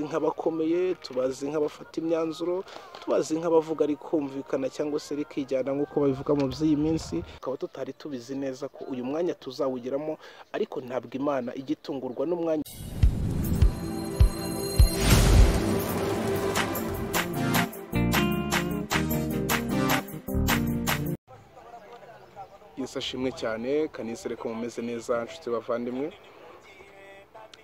Nk'abakomeye tubazi, nk'abafata imyanzuro tubazi, nk'abavuga ari kumvikana cyangwa se rikijyana nk'uko babivuga mu by'iyi minsi, tukaba tutari tubizi neza ko uyu mwanya tuzawugeramo, ariko ntabwo Imana ijya itungurwa n'umwanya. Yesu ashimwe cyane. Kanizere ko mumeze neza, nshuti bavandimwe.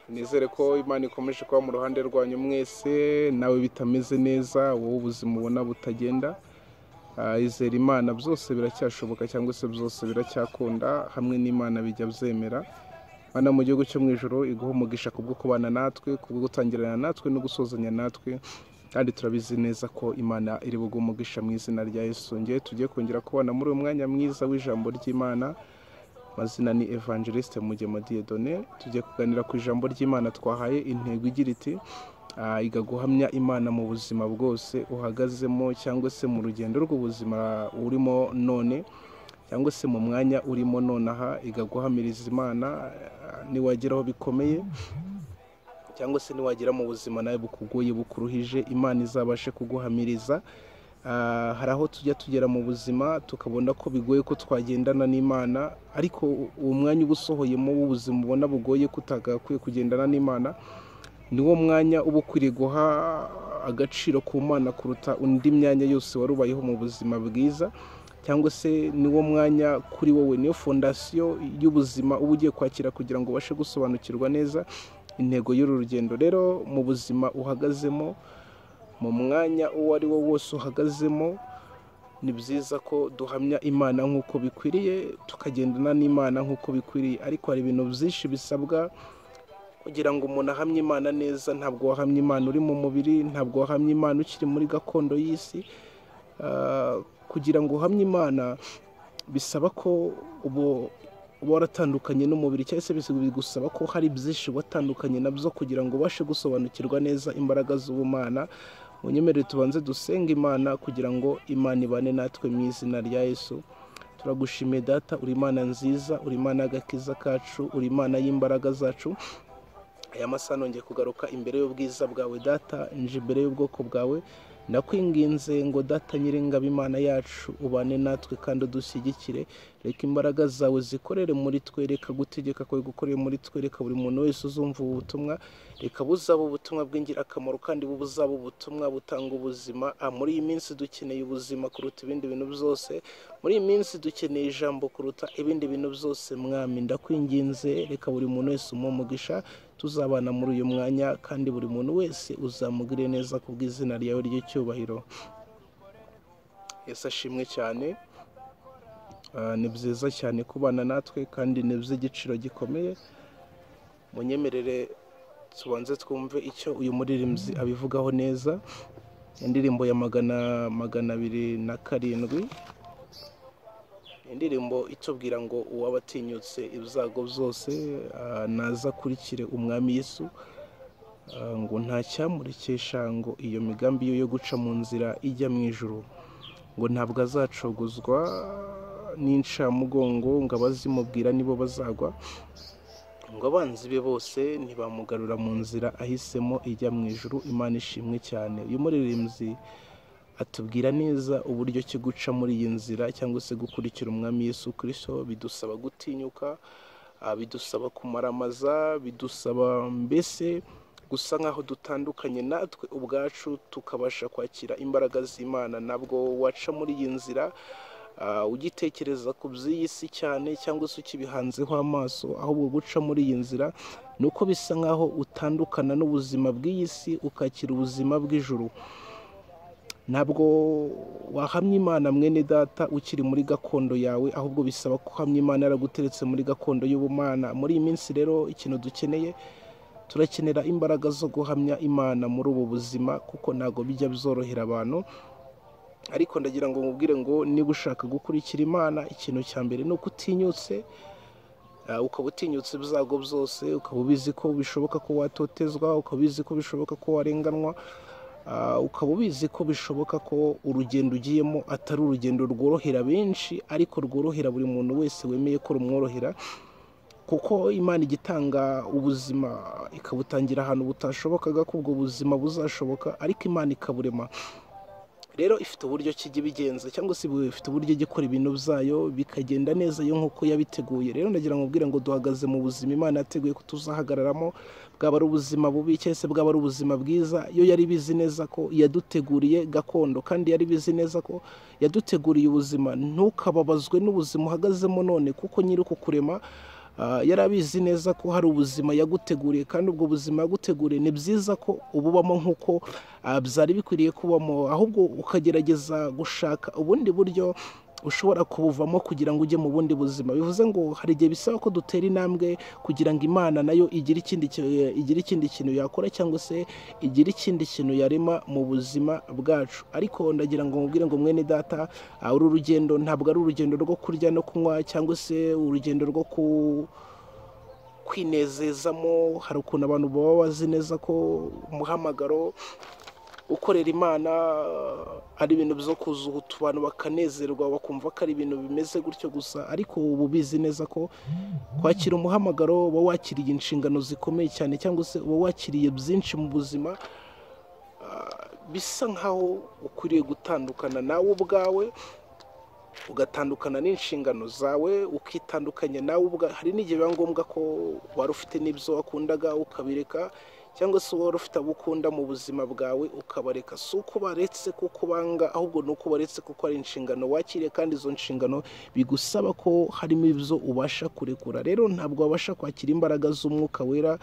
Nizere ko Imana ikomeje kuba mu ruhande rwanyu mwese. Nawe bitameze neza, wowe ubuzima ubona butagenda, izera Imana, byose biracyashoboka cyangwa se byose biracyakunda. Hamwe n'Imana bijya byemera. Imana mu gihugu cyo mu ijoro iguha umugisha kubwo kubana natwe, kubwo gutangirana natwe no gusozanya natwe, kandi turabizi neza ko Imana iri buguhe umugisha mu izina rya Yesu. Ngewe tugiye kongera kubana muri uyu mwanya mwiza w'ijambo ry'Imana. Amazina ni Evangeliste Mugema Dieudonné. Tugiye kuganira ku ijambo ry'Imana twahaye intego igira iti: "Iga guhamya Imana mu buzima bwose uhagazemo, cyangwa se mu rugendo rw'ubuzima urimo none, cyangwa se mu mwanya urimo nonaha. Iga guhamiriza Imana niwageraho bikomeye, cyangwa se niwagera mu buzima nawe bukugoye, bukuruhije, Imana izabashe kuguhamiriza." Hari aho tujya tugera mu buzima tukabona ko bigoye ko twagendana n'Imana, ariko uwo mwanya uba usohoyemo w'ubuzima ubona bugoye ko utagakwiye kugendana n'Imana, niwo mwanya uba ukwiriye guha agaciro ku Mana kuruta undi myanya yose wari ubayeho mu buzima bwiza, cyangwa se niwo mwanya kuri wowe, niyo fondasiyo y'ubuzima uba ugiye kwakira kugira ngo ubashe gusobanukirwa neza intego y'uru rugendo. Rero mu buzima uhagazemo, mu mwanya uwo ari wo wose uhagazemo, ni byiza ko duhamya Imana nk'uko bikwiriye, tukagendana n'Imana nk'uko bikwiriye. Ariko hari ibintu byinshi bisabwa kugira ngo umuntu ahamye Imana neza. Ntabwo wahamya Imana uri mu mubiri, ntabwo wahamya Imana ukiri muri gakondo y'isi. Kugira ngo uhamye Imana bisaba ko uba waratandukanye n'umubiri, cyangwa se bigusaba ko hari byinshi watandukanye nabyo kugira ngo ubashe gusobanukirwa neza imbaraga z'ubumana. Munyemerere tubanze dusenga Imana kugira ngo Imana ibane natwe mu izina rya Yesu. Turagushimiye Data, uri Imana nziza, uri Imana y'agakiza kacu, uri Imana y'imbaraga zacu. Aya masaha nongeye kugaruka imbere y'ubwiza bwawe Data, nje imbere y'ubwoko bwawe. Ndakwinginze ngo Data Nyiringabo, Imana yacu, ubane natwe kandi udushyigikire. Reka imbaraga zawe zikorere muri twe, reka gutegeka kwawe gukorere muri twe, reka buri muntu wese uzumva ubu butumwa, reka buzaba ubutumwa bw'ingirakamaro kandi buzaba ubutumwa butanga ubuzima. Muri iyi minsi dukeneye ubuzima kuruta ibindi bintu byose, muri iyi minsi dukeneye ijambo kuruta ibindi bintu byose. Mwami, ndakwinginze, reka buri muntu wese umuhe umugisha, tuzabana muri uyu mwanya, kandi buri muntu wese uzamugire neza ku bw'izina ryawe ry'icyubahiro. Yesu ashimwe cyane. Ni byiza cyane kubana natwe kandi ni iby'igiciro gikomeye. Munyemerere tubanze twumve icyo uyu muririmbyi abivugaho neza. Indirimbo ya 207, indirimbo itubwira ngo uwaba atinyutse ibyago byose naza akurikire umwami Yesu, ngo nta cyamurekesha ngo iyo migambi ye yo guca mu nzira ijya mu ijuru, ngo ntabwo azacogozwa n'incamugongo, ngo abazimubwira nibo bazagwa, ngo abanzi be bose ntibamugarura mu nzira ahisemo ijya mu ijuru. Imana ishimwe cyane. Uyu muririmbyi atubwira neza uburyo ki guca muri iyi nzira cyangwa se gukurikira umwami Yesu Kristo bidusaba gutinyuka, bidusaba kumaramaza, bidusaba mbese gusa nk'aho dutandukanye natwe ubwacu tukabasha kwakira imbaraga z'Imana. Ntabwo waca muri iyi nzira ugitekereza ku by'iyi si cyane cyangwa se ukibihanzeho amaso, ahubwo guca muri iyi nzira ni uko bisa nk'aho utandukana n'ubuzima bw'iyi si ukakira ubuzima bw'ijuru. Ntabwo wahamya Imana mwene Data ukiri muri gakondo yawe, ahubwo bisaba ko uhamya Imana yaraguteretse muri gakondo y'ubumana. Muri iyi minsi rero ikintu dukeneye, turakenera imbaraga zo guhamya Imana muri ubu buzima, kuko ntabwo bijya byorohera abantu. Ariko ndagira ngo nkubwire ngo niba ushaka gukurikira Imana, ikintu cya mbere ni uko utinyutse, ukaba utinyutse ibyago byose, ukaba ubizi ko bishoboka ko watotezwa, ukaba ubizi ko bishoboka ko warenganwa, ukaba ubizi ko bishoboka ko urugendo ugiyemo atari urugendo rworohera benshi, ariko rworohera buri muntu wese wemeye ko rumworohera. Kuko Imana igitanga ubuzima ikabutangira ahantu butashobokaga ko ubwo buzima buzashoboka, ariko Imana ikaburema. Rero ifite uburyo kijya ibigenza, cyangwa se ifite uburyo ijya ikora ibintu byayo bikagenda neza yo nk'uko yabiteguye. Rero ndagira ngo mbwire ngo duhagaze mu buzima Imana yateguye ko tuzahagararamo, bwaba ari ubuzima bubi cyangwa se bwaba ari ubuzima bwiza. Yo yari bizi neza ko yaduteguriye gakondo, kandi yari bizi neza ko yaduteguriye ubuzima. Ntukababazwe n'ubuzima uhagazemo none, kuko nyiri kukurema yari abizi neza ko hari ubuzima yaguteguriye, kandi ubwo buzima yaguteguriye ni byiza ko ububamo nk'uko byari bikwiriye kubamo, ahubwo ukagerageza gushaka ubundi buryo ushobora kubuvamo kugira ngo ujye mu bundi buzima. Bivuze ngo hari igihe bisaba ko dutera intambwe kugira ngo Imana nayo igire ikindi kintu yakora, cyangwa se igire ikindi kintu yarema mu buzima bwacu. Ariko ndagira ngo mubwire ngo mwene data, uru rugendo ntabwo ari urugendo rwo kurya no kunywa, cyangwa se urugendo rwo kwinezezamo. Hari ukuntu abantu baba bazi neza ko umuhamagaro ukorera Imana ari ibintu byo kuzuhuta abantu bakanezerwa, bakumva ko ari ibintu bimeze gutyo gusa. Ariko ubu bizi neza ko kwakira umuhamagaro uba wakiriye inshingano zikomeye cyane, cyangwa se uba wakiriye byinshi mu buzima, bisa nkaho ukwiriye gutandukana nawe ubwawe, ugatandukana n'inshingano zawe, ukitandukanya nawe ubwawe. Hari n'igihe biba ngombwa ko wari ufite n'ibyo wakundaga ukabireka, cyangwa se wari ufite abo ukunda mu buzima bwawe ukabareka. Si uko baretse kuko banga, ahubwo ni uko baretse kuko ari inshingano wakiriye, kandi izo nshingano bigusaba ko harimo ibyo ubasha kurekura. Rero ntabwo wabasha kwakira imbaraga z'umwuka wera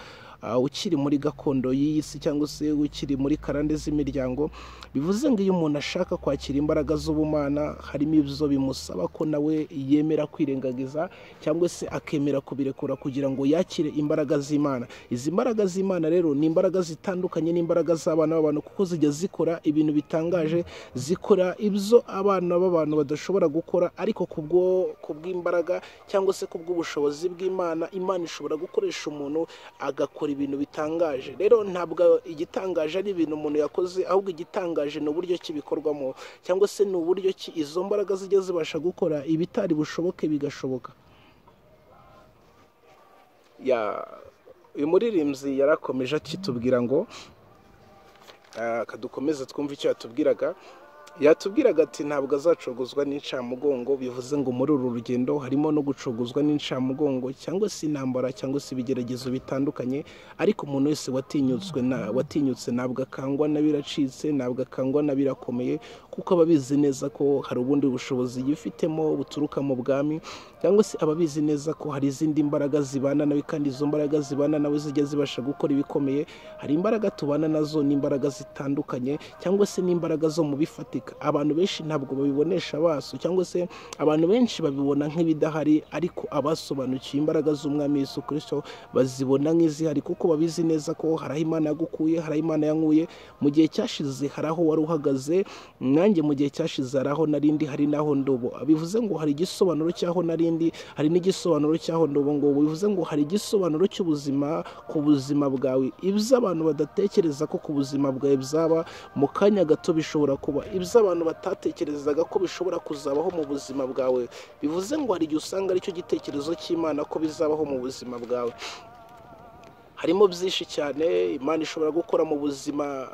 ukiri muri gakondo y'iyi si, cyangwa se ukiri muri karande z'imiryango. Bivuze ngo iyo umuntu ashaka kwakira imbaraga z'ubumana, harimo ibyo bimusaba ko nawe yemera kwirengagiza, cyangwa se akemera kubirekura kugira ngo yakire imbaraga z'Imana. Izi mbaraga z'Imana rero ni imbaraga zitandukanye n'imbaraga z'abana b'abantu, kuko zijya zikora ibintu bitangaje, zikora ibyo abana b'abantu badashobora gukora. Ariko kubw'imbaraga cyangwa se kubw'ubushobozi bw'Imana, Imana ishobora gukoresha umuntu agakora ibintu bitangaje. Rero ntabwo igitangaje ari ibintu umuntu yakoze, ahubwo igitangaje ni uburyo ki bikorwamo, cyangwa se ni uburyo ki izo mbaraga zijya zibasha gukora ibitari bushoboke bigashoboka. Uyu muririmbyi yarakomeje akitubwira ngo kadukomeze twumve icyo yatubwiraga. Yatubwiraga ati ntabwo azacogozwa n'incamugongo. Bivuze ngo muri uru rugendo harimo no gucogozwa n'incamugongo, cyangwa se intambara, cyangwa se ibigeragezo bitandukanye. Ariko umuntu wese watinyutse ntabwo akangwa na biracitse, ntabwo akangwa na birakomeye, kuko aba abizi neza ko hari ubundi bushobozi yifitemo buturuka mu bwami, cyangwa se aba abizi neza ko hari izindi mbaraga zibana nawe, kandi izo mbaraga zibana nawe zijya zibasha gukora ibikomeye. Hari imbaraga tubana nazo n'imbaraga zitandukanye, cyangwa se n'imbaraga zo mu bifatika. Abantu benshi ntabwo babibonesha amaso, cyangwa se abantu benshi babibona nk'ibidahari, ariko abasobanukiwe imbaraga z'Umwami Yesu Kristo bazibona nk'izihari, kuko babizi neza ko hari aho Imana yagukuye, hari aho Imana yankuye. Mu gihe cyashize hari aho wari uhagaze, nanjye mu gihe cyashize hari aho narindi, hari n'aho ndobo. Bivuze ngo hari igisobanuro cy'aho narindi, hari n'igisobanuro cy'aho ndobo. Ngo bivuze ngo hari igisobanuro cy'ubuzima ku buzima bwawe. Ibyo abantu badatekereza ko ku buzima bwawe byaba, mu kanya gato bishobora kuba. Ibyo abantu batatekerezaga ko bishobora kuzabaho mu buzima bwawe, bivuze ngo hari igihe usanga aricyo gitekerezo cy'Imana ko bizabaho mu buzima bwawe. Harimo byinshi cyane Imana ishobora gukora mu buzima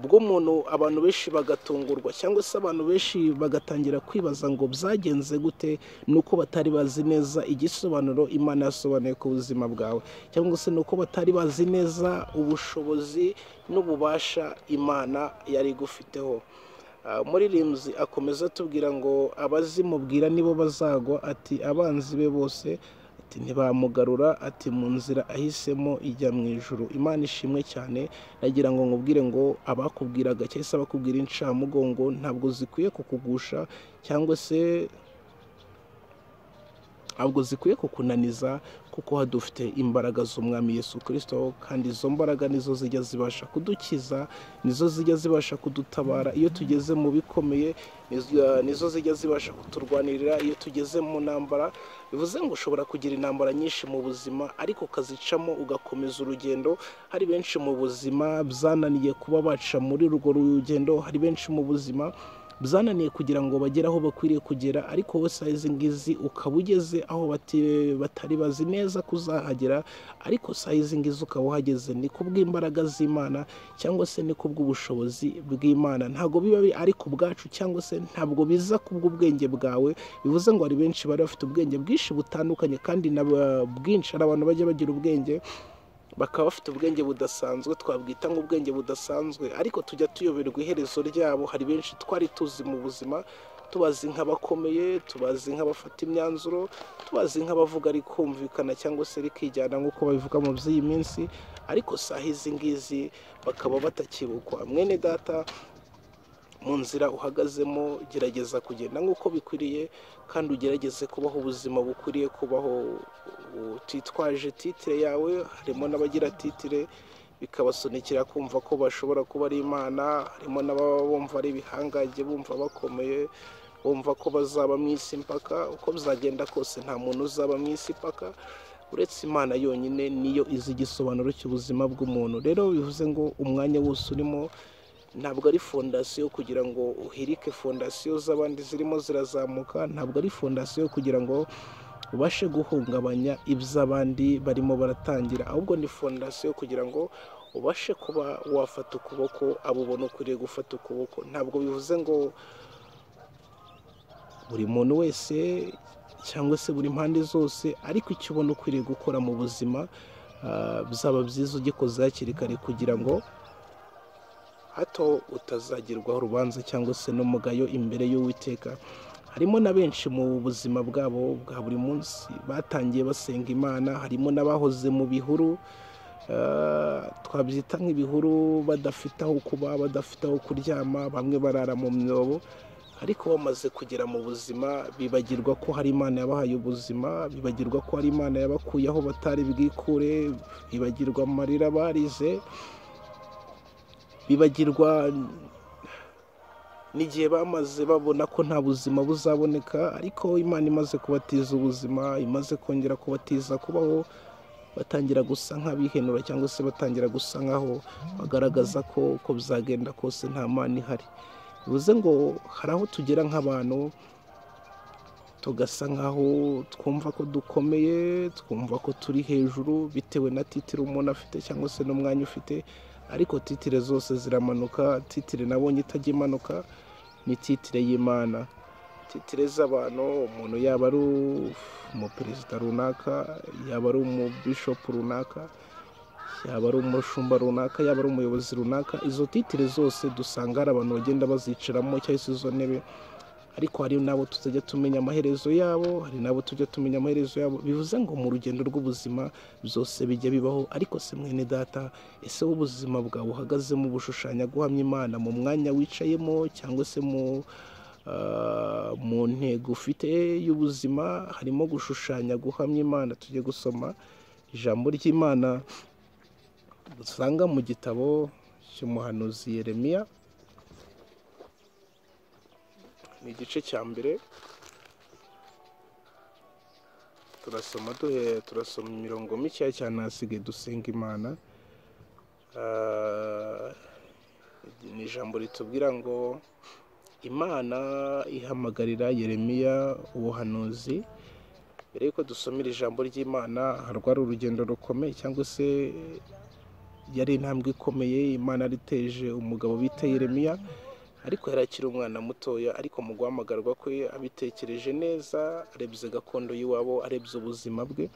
bw'umuntu, abantu benshi bagatungurwa, cyangwa se abantu benshi bagatangira kwibaza ngo byagenze gute, nuko batari bazi neza igisobanuro Imana yasobanuye ku buzima bwawe, cyangwa se nuko batari bazi neza ubushobozi n'ububasha Imana yari igufiteho. Umuririmbyi akomeza atubwira ngo abazimubwira nibo bazagwa, ati abanzi be bose ati ntibamugarura, ati mu nzira ahisemo ijya mu ijuru. Imana ishimwe cyane. Nagira ngo nkubwire ngo abakubwiraga cyangwa se abakubwira incamugongo ntabwo zikwiye kukugusha, cyangwa se ntabwo zikwiye kukunaniza, kuko hadufite imbaraga z'Umwami Yesu Kristo, kandi izo mbaraga nizo zijya zibasha kudukiza, nizo zijya zibasha kudutabara iyo tugeze mu bikomeye, nizo zijya zibasha kuturwanirira iyo tugeze mu ntambara. Bivuze ngo ushobora kugira intambara nyinshi mu buzima, ariko ukazicamo ugakomeza urugendo. Hari benshi mu buzima byananiye kuba baca muri urwo rugendo, hari benshi mu buzima Byananiye kugira ngo bagere aho bakwiriye kugera, ariko wowe saa izi ngizi ukaba ugeze aho batari bazi neza kuzahagera, ariko saa izi ngizi ukaba uhageze. Ni kubw'imbaraga z'Imana cyangwa se ni kubw'ubushobozi bw'Imana. Ntabwo biba ari ku bwacu cyangwa se ntabwo biza kubw'ubwenge bwawe. Bivuze ngo hari benshi bari bafite ubwenge bwinshi butandukanye, kandi na bwinshi hari abantu bajya bagira ubwenge bakaba bafite ubwenge budasanzwe, twabwita nk'ubwenge budasanzwe, ariko tujya tuyoberwa iherezo ryabo. Hari benshi twari tuzi mu buzima, tubazi nk'abakomeye, tubazi nk'abafata imyanzuro, tubazi nk'abavuga rikumvikana cyangwa se rikijyana nk'uko babivuga mu by'iyi minsi, ariko saha izi ngizi bakaba batakibukwa. Mwene data, mu nzira uhagazemo gerageza kugenda nk'uko bikwiriye, kandi ugerageze kubaho ubuzima bukwiriye kubaho utitwaje titire yawe. Harimo n'abagira titire bikabasunikira kumva ko bashobora kuba ari Imana, harimo n'ababa bumva ari ibihangange, bumva bakomeye, bumva ko bazaba mu isi mpaka. Uko bizagenda kose nta muntu uzaba mu isi mpaka, uretse Imana yonyine niyo izi igisobanuro cy'ubuzima bw'umuntu. Rero bivuze ngo umwanya wose urimo ntabwo ari fondasiyo kugira ngo uhirike fondasiyo z'abandi zirimo zirazamuka, ntabwo ari fondasiyo kugira ngo ubashe guhungabanya iby'abandi barimo baratangira, ahubwo ni fondasiyo kugira ngo ubashe kuba wafata ukuboko abo ubona ukwiriye gufata ukuboko. Ntabwo bivuze ngo buri muntu wese cyangwa se buri mpande zose, ariko icyo ubona ukwiriye gukora mu buzima bizaba byiza ugikoze hakiri kare, kugira ngo hato utazagirwaho urubanza cyangwa se n'umugayo imbere y'Uwiteka. Harimo na benshi mu buzima bwabo bwa buri munsi batangiye basenga Imana, harimo n'abahoze mu bihuru, twabyita nk'ibihuru, badafite aho kuba, badafite aho kuryama, bamwe barara mu myobo, ariko bamaze kugera mu buzima bibagirwa ko hari Imana yabahaye ubuzima, bibagirwa ko hari Imana yabakuye aho batari bwikure, bibagirwa amarira barize, bibagirwa n'igihe bamaze babona ko nta buzima buzaboneka, ariko Imana imaze kubatiza ubuzima, imaze kongera kubatiza kubaho, batangira gusa nk'abihenura cyangwa se batangira gusa nk'aho bagaragaza ko uko bizagenda kose nta Mana ihari. Bivuze ngo hari aho tugera nk'abantu tugasa nk'aho twumva ko dukomeye, twumva ko turi hejuru bitewe na titire umuntu afite cyangwa se n'umwanya ufite, ariko titire zose ziramanuka. Titire nabonye itajya imanuka ni titire y'Imana. Titire z'abantu, umuntu yaba ari umuperezida runaka, yaba ari umubishopu runaka, yaba ari umushumba runaka, yaba ari umuyobozi runaka, izo titire zose dusanga hari abantu bagenda bazicaramo cyangwa se izo ntebe, ariko hari n'abo tutajya tumenya amaherezo yabo, hari n'abo tujya tumenya amaherezo yabo. Bivuze ngo mu rugendo rw'ubuzima byose bijya bibaho, ariko se mwene data, ese wowe ubuzima bwawe uhagazemo bushushanya guhamya Imana mu mwanya wicayemo cyangwa se mu ntego ufite y'ubuzima harimo gushushanya guhamya Imana? Tujye gusoma ijambo ry'Imana dusanga mu gitabo cy'umuhanuzi Yeremiya, ni igice cya mbere. Turasoma imirongo mikeya cyane, hasigaye dusenga Imana. Ni ijambo ritubwira ngo Imana ihamagarira Yeremiya ubuhanuzi. Mbere yuko dusomera ijambo ry'Imana, rwari urugendo rukomeye cyangwa se yari intambwe ikomeye Imana yariteje umugabo bita Yeremiya, ariko yari akiri umwana mutoya, ariko mu guhamagarwa kwe abitekereje neza, arebye gakondo y'iwabo, arebye ubuzima bwe,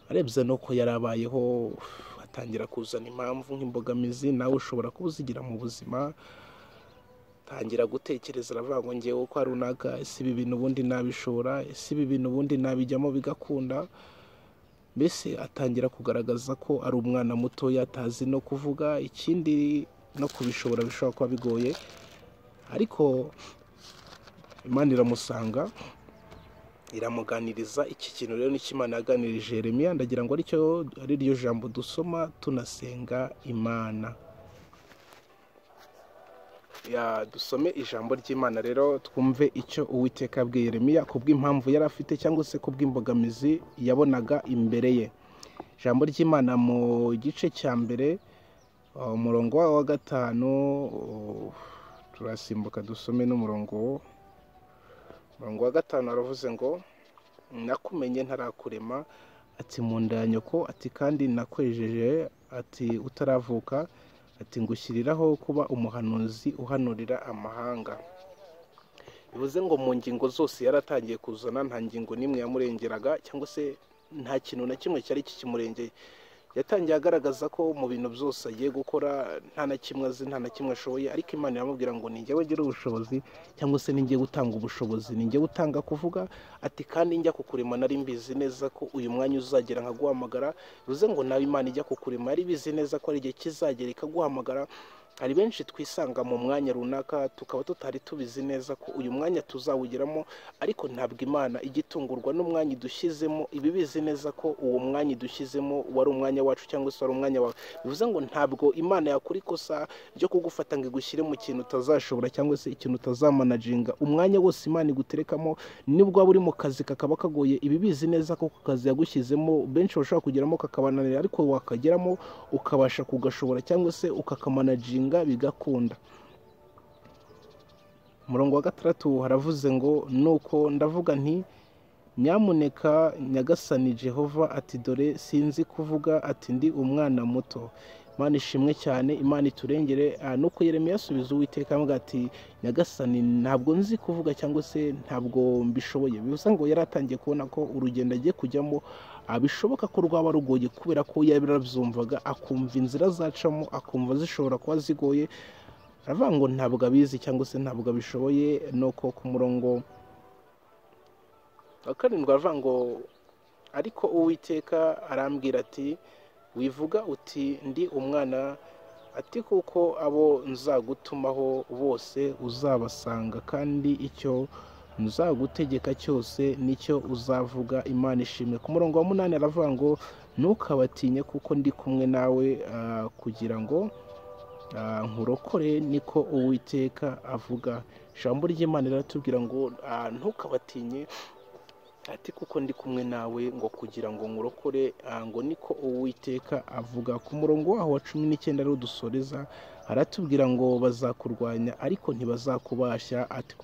arebye n'uko yari abayeho, atangira kuzana impamvu nk'imbogamizi nawe ushobora kuba uzigira mu buzima. Tangira gutekereza, aravuga ngo ngewe uko runaka, ese ibi bintu ubundi nabishobora, ese ibi bintu ubundi nabijyamo bigakunda? Mbese atangira kugaragaza ko ari umwana mutoya, atazi no kuvuga, ikindi no kubishobora bishobora kuba bigoye, ariko Imana iramusanga iramuganiriza. Iki kintu rero nicyo Imana yaganirije Yeremiya, ndagira ngo aricyo ari ryo jambo dusoma tunasenga Imana. Dusome ijambo ry'Imana rero twumve icyo Uwiteka yabwiye Yeremiya kubw'impamvu yari afite cyangwa se kubw'imbogamizi yabonaga imbere ye. Ijambo ry'Imana mu gice cya mbere umurongo wa 5 Turasimbuka dusome n'umurongo wa 5, aravuze ngo nakumenye ntarakurema, ati mu nda ya nyoko, ati kandi nakwejeje, ati utaravuka, ati ngushyiriraho kuba umuhanuzi uhanurira amahanga. Bivuze ngo mu ngingo zose yaratangiye kuzana, nta ngingo n'imwe yamurengeraga cyangwa se nta kintu na kimwe cyari kikimurengeye. Yatangiye agaragaza ko mu bintu byose agiye gukora nta na kimwe azi, nta na kimwe ashoboye, ariko Imana iramubwira ngo ni njyewe ngira ubushobozi cyangwa se ni njye gutanga ubushobozi, ni njye gutanga kuvuga, ati kandi njya kukurema nari mbizi neza ko uyu mwanya uzagera nkaguhamagara. Bivuze ngo nawe Imana ijya kukurema yari bizi neza ko ari igihe kizagera ikaguhamagara. Hari benshi twisanga mu mwanya runaka tukaba tutari tubizi neza ko uyu mwanya tuzawugeramo, ariko ntabwo Imana ijya itungurwa n'umwanya idushyizemo, iba ibizi neza ko uwo mwanya idushyizemo wari umwanya wacu cyangwa se wari umwanya wawe. Bivuze ngo ntabwo Imana yakora ikosa ryo kugufata ngo igushyire mu kintu utazashobora cyangwa se ikintu utazamanaginga. Umwanya wose Imana iguterekamo, nibwo waba uri mu kazi kakaba kagoye, iba ibizi neza ko ku kazi yagushyizemo benshi bashobora kugeramo kakabananira, ariko wakageramo ukabasha kugashobora cyangwa se ukakamanaginga bigakunda. Umurongo wa 6 haravuze ngo nuko ndavuga nti nyamuneka Nyagasani Jehova, ati dore sinzi kuvuga, ati ndi umwana muto. Imana ishimwe cyane, Imana iturengere. Nuko Yeremiya asubiza Uwiteka avuga ati Nyagasani ntabwo nzi kuvuga cyangwa se ntabwo mbishoboye. Bivuze ngo yari atangiye kubona ko urugendo agiye kujyamo bishoboka ko rwaba rugoye, kubera ko yarabyumvaga akumva inzira zacamo, akumva zishobora kuba zigoye, aravuga ngo ntabwo abizi cyangwa se ntabwo abishoboye. Nuko ku murongo wa 7 aravuga ngo ariko Uwiteka arambwira ati wivuga uti ndi umwana, ati kuko abo nzagutumaho bose uzabasanga, kandi icyo nzagutegeka cyose nicyo uzavuga. Imana ishimwe. Ku murongo wa 8 aravuga ngo ntukabatinye kuko ndi kumwe nawe kugira ngo nkurokore, niko Uwiteka avuga. Ijambo ry'Imana riratubwira ngo ntukabatinye, ati kuko ndi kumwe nawe ngo kugira ngo nkurokore, ngo niko Uwiteka avuga. Ku murongo waho wa 19 ariwo dusoreza, aratubwira ngo bazakurwanya ariko ntibazakubasha, ati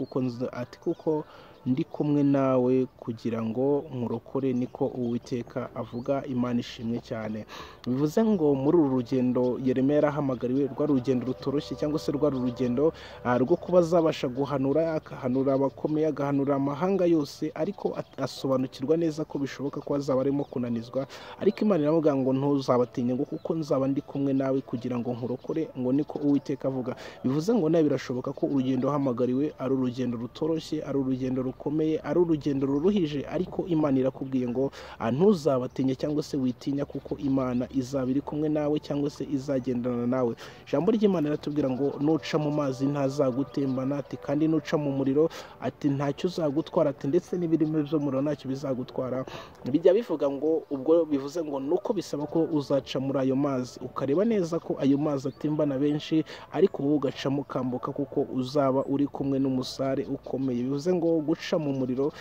kuko ndi kumwe nawe kugira ngo nkurokore, niko Uwiteka avuga. Imana ishimwe cyane. Bivuze ngo muri uru rugendo Yeremiya yarahamagariwe, rwari urugendo rutoroshye cyangwa se rwari urugendo rwo kuba azabasha guhanura, akahanura abakomeye, agahanura amahanga yose, ariko asobanukirwa neza ko bishoboka ko azaba arimo kunanizwa, ariko Imana iramubwira ngo ntuzabatinye, ngo kuko nzaba ndi kumwe nawe kugira ngo nkurokore, ngo niko Uwiteka avuga. Bivuze ngo nawe birashoboka ko urugendo wahamagariwe ari urugendo rutoroshye, ari urugendo rukomeye, ari urugendo ruruhije, ariko Imana irakubwiye ngo ntuzabatinye cyangwa se witinya, kuko Imana izaba iri kumwe nawe cyangwa se izagendana nawe. Ijambo ry'Imana riratubwira ngo nuca mu mazi ntazagutembana, ati kandi nuca mu muriro, ati ntacyo uzagutwara, ati ndetse n'ibirimo by'umuriro ntacyo bizagutwara. Bijya bivuga ngo ubwo bivuze ngo nuko bisaba ko uzaca muri ayo mazi ukareba neza ko ayo mazi atembana benshi, ariko wowe ugacamo ukambuka kuko uzaba uri kumwe n'umusare ukomeye. Bivuze ngo guca mu muriro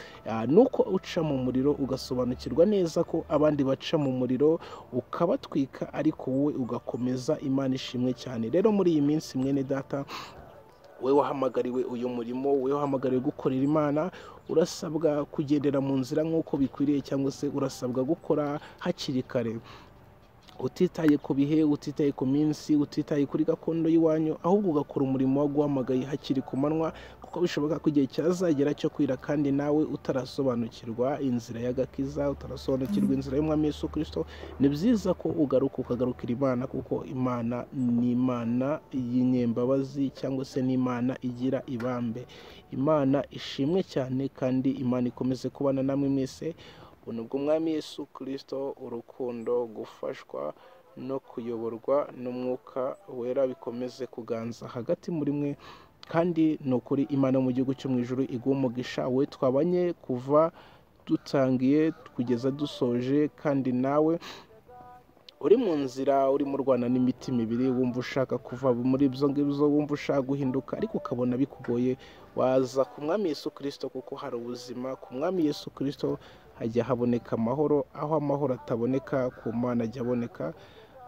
nuko uca mu muriro ugasobanukirwa neza ko abandi baca mu muriro ukabatwika, ariko wowe ugakomeza. Imana ishimwe cyane. Rero muri iyi minsi mwene data, we wahamagariwe uyu murimo, we wahamagariwe gukorera Imana, urasabwa kugendera mu nzira nk'uko bikwiriye, cyangwa se urasabwa gukora hakiri kare, utitaye ku bihe, utitaye ku minsi, utitaye kuri gakondo y'iwanyu, ahubwo ugakora umurimo waguhamagaye hakiri ku manywa, kuko bishoboka ko igihe cyazagera cyo kwira kandi nawe utarasobanukirwa inzira y'agakiza, utarasobanukirwa inzira y'Umwami Yesu Kristo. Ni byiza ko ugaruka ukagarukira Imana, kuko Imana ni Imana y'inyembabazi cyangwa se ni Imana igira ibambe. Imana ishimwe cyane, kandi Imana ikomeze kubana namwe mwese. Ubuntu bw'Umwami Yesu Kristo, urukundo, gufashwa no kuyoborwa n'Umwuka Wera bikomeze kuganza hagati muri mwe, kandi ni ukuri Imana mu gihugu cyo mu ijuru iguhe umugisha. We twabanye kuva dutangiye kugeza dusoje, kandi nawe uri mu nzira urimo urwana n'imitima ibiri, wumva ushaka kuva muri ibyo ngibyo, wumva ushaka guhinduka ariko ukabona bikugoye, waza ku Mwami Yesu Kristo, kuko hari ubuzima ku Mwami Yesu Kristo. Hajya haboneka amahoro, aho amahoro ataboneka ku Mana ajya aboneka.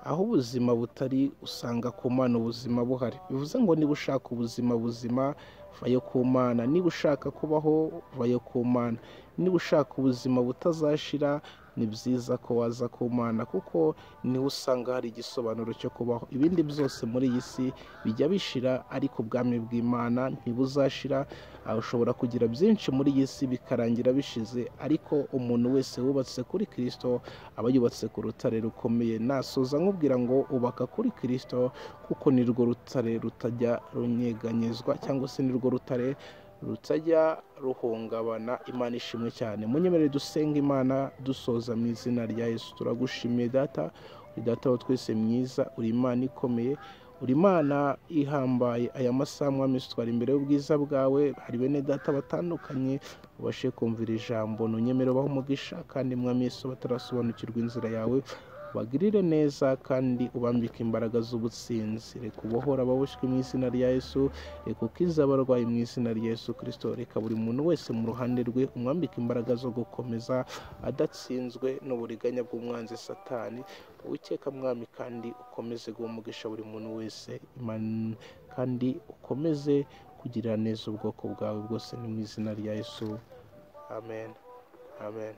Aho ubuzima butari usanga ku Mana ubuzima buhari. Bivuze ngo niba ushaka ubuzima buzima, vayo ku Mana. Niba ushaka kubaho, vayo ku Mana. Niba ushaka ubuzima butazashira, ni byiza ko waza ku Mana, kuko niho usanga hari igisobanuro cyo kubaho. Ibindi byose muri iyi si bijya bishira, ariko ubwami bw'Imana ntibuzashira. Ushobora kugira byinshi muri iyi si bikarangira bishize, ariko umuntu wese wubatse kuri Kristo aba yubatse ku rutare rukomeye. Nasoza nkubwira ngo ubaka kuri Kristo, kuko nirwo rutare rutajya runyeganyezwa, cyangwa se nirwo rutare rutajya ruhungabana. Imana ishimwe cyane. Munyemerere dusenga Imana dusoza mu izina rya Yesu. Turagushimiye Data, uri Data wa twese mwiza, uri Imana ikomeye, uri Imana ihambaye. Aya masaha Mwami twari imbere y'ubwiza bwawe, hari bene Data batandukanye ubashe kumvira ijambo. Ntunyemere ubahe umugisha, kandi Mwami Yesu batarasobanukirwa inzira yawe bagirire neza, kandi ubambike imbaraga z'ubutsinzi. Reka ubohore ababoshywe mu izina rya Yesu, reka ukize abarwayi mu izina rya Yesu Kristo, reka buri muntu wese mu ruhande rwe umwambike imbaraga zo gukomeza adatsinzwe n'uburiganya bw'umwanzi Satani. Uwiteka Mwami, kandi ukomeze guha umugisha buri muntu wese, kandi ukomeze kugirira neza ubwoko bwawe bwose, ni mu izina rya Yesu. Amen, amen.